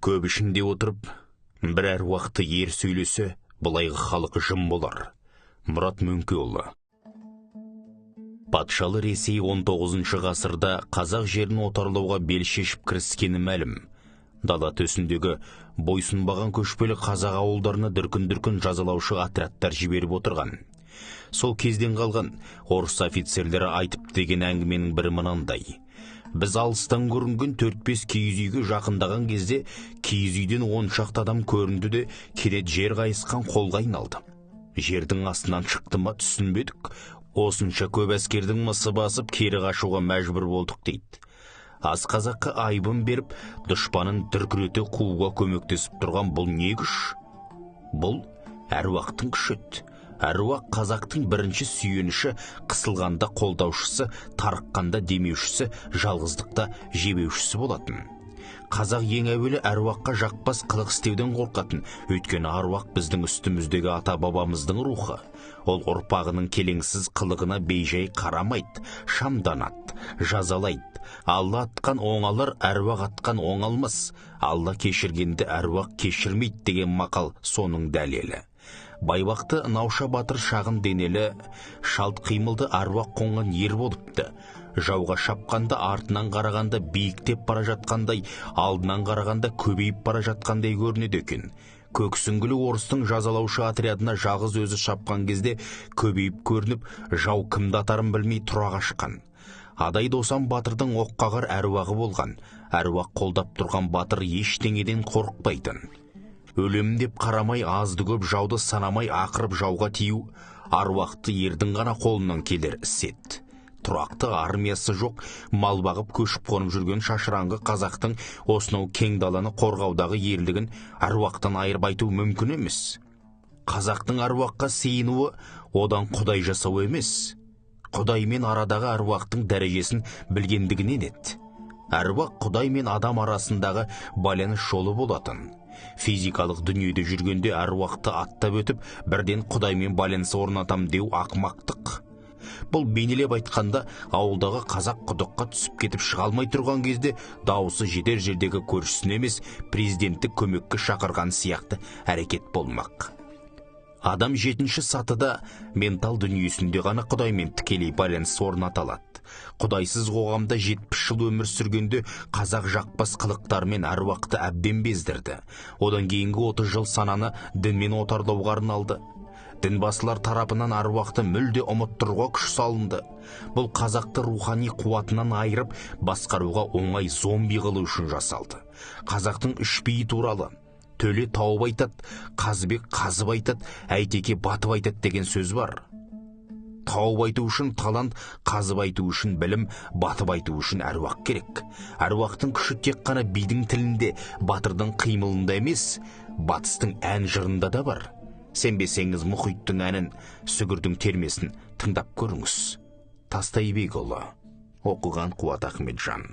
Көп ішінде отырып, бір әруақты ер сөйлесе, былайғы халық жым болар. Мұрат Мөңкеұлы. Патшалы Ресей 19 ғасырда қазақ жерін отарлауға бел шешіп кіріскені мәлім. Дала төсіндегі бойсұнбаған көшпелі қазақ ауылдарына дүркін-дүркін жазалаушы отрядтар жіберіп отырған. Сол кезден қалған орыс офицерлері айтып деген әңгіменің бірі мынандай. Біз алыстан көрінген 4-5 киіз үйге жақындаған кезде киіз үйден 10 шақты адам көрінді де, кенет жер қайысқан қолға айналды. Жердің астынан шықты ма, түсінбедік. Осынша көп әскердің мысы басып, кері қашуға мәжбүр болдық дейді. Аз қазаққа айбын беріп, дұшпанын дүркірете қууға көмектесіп тұрған бұл не күш? Бұл әруақтың күші еді. Әруақ қазақтың бірінші сүйеніші, қысылғанда қолдаушысы, тарыққанда демеушісі, жалғыздықта жебеушісі болатын. Қазақ ең әуелі әруаққа жақпас қылық істеуден қорқатын, өйткені әруақ біздің үстіміздегі ата-бабамыздың рухы. Ол ұрпағының келеңсіз қылығына бейжай қарамайды, шамданады, жазалайды. Алла атқан оңалар, әруақ атқан оңалмас. Алла кешіргенді әруақ кешірмейді деген мақал соның дәлелі. Байбақты Науша батыр шағын денелі, шалт қимылды әруақ қонған ер болыпты. Жауға шапқанда артынан қарағанда биіктеп бара жатқандай, алдынан қарағанда көбейіп бара жатқандай көрінеді екен. Көксүңгілі орыстың жазалаушы отрядына жалғыз өзі шапқан кезде көбейіп көрініп, жау кімді атарын білмей тұра қашқан. Адай Досан батырдың оққағар әруағы болған. Әруақ қолдап тұрған батыр ештеңеден қорықпайтын. Өлем деп қарамай, азды көп жауды санамай ақырып жауға тию аруақты ердің ғана қолынан келер іс еді. Тұрақты армиясы жоқ, мал бағып көшіп қонып жүрген шашыраңғы қазақтың осынау кең даланы қорғаудағы ерлігін әруақтан айырып айту мүмкін емес. Қазақтың әруаққа сыйынуы одан құдай жасау емес. Құдай мен арадағы әруақтың дәрежесін білгендігінен еді. Әруақ құдай мен адам арасындағы байланыс жолы болатын. Физикалық дүниеде жүргенде әруақты аттап өтіп, бірден құдаймен байланыс орнатам деу ақымақтық. Бұл бейнелеп айтқанда, ауылдағы қазақ құдыққа түсіп кетіп шыға алмай тұрған кезде дауысы жетер жердегі көршісін емес, президентті көмекке шақырған сияқты әрекет болмақ. Адам 7-ші сатыда ментал дүниесінде ғана құдаймен тікелей байланыс орната алады. Құдайсыз қоғамда 70 жыл өмір сүргенде қазақ жақпас қылықтармен әруақты әбден бездірді. Одан кейінгі 30 жыл сананы дінмен отарлауға арналды. Дінбасылар тарапынан әруақты мүлде ұмыттыруға күш салынды. Бұл қазақты рухани қуатынан айырып, басқаруға оңай зомби қылу үшін жасалды. Қазақтың үш биі туралы Төле тауып айтады, Қазыбек қазып айтады, Әйтеке батып айтады деген сөз бар. Тауып айту үшін талант, қазып айту үшін білім, батып айту үшін әруақ керек. Әруақтың күші тек қана бидің тілінде, батырдың қимылында емес, батыстың ән жырында да бар. Сенбесеңіз мұхиттың әнін, сүгірдің термесін тыңдап көріңіз. Тастайбекұлы. Оқыған Қуат Ахметжан.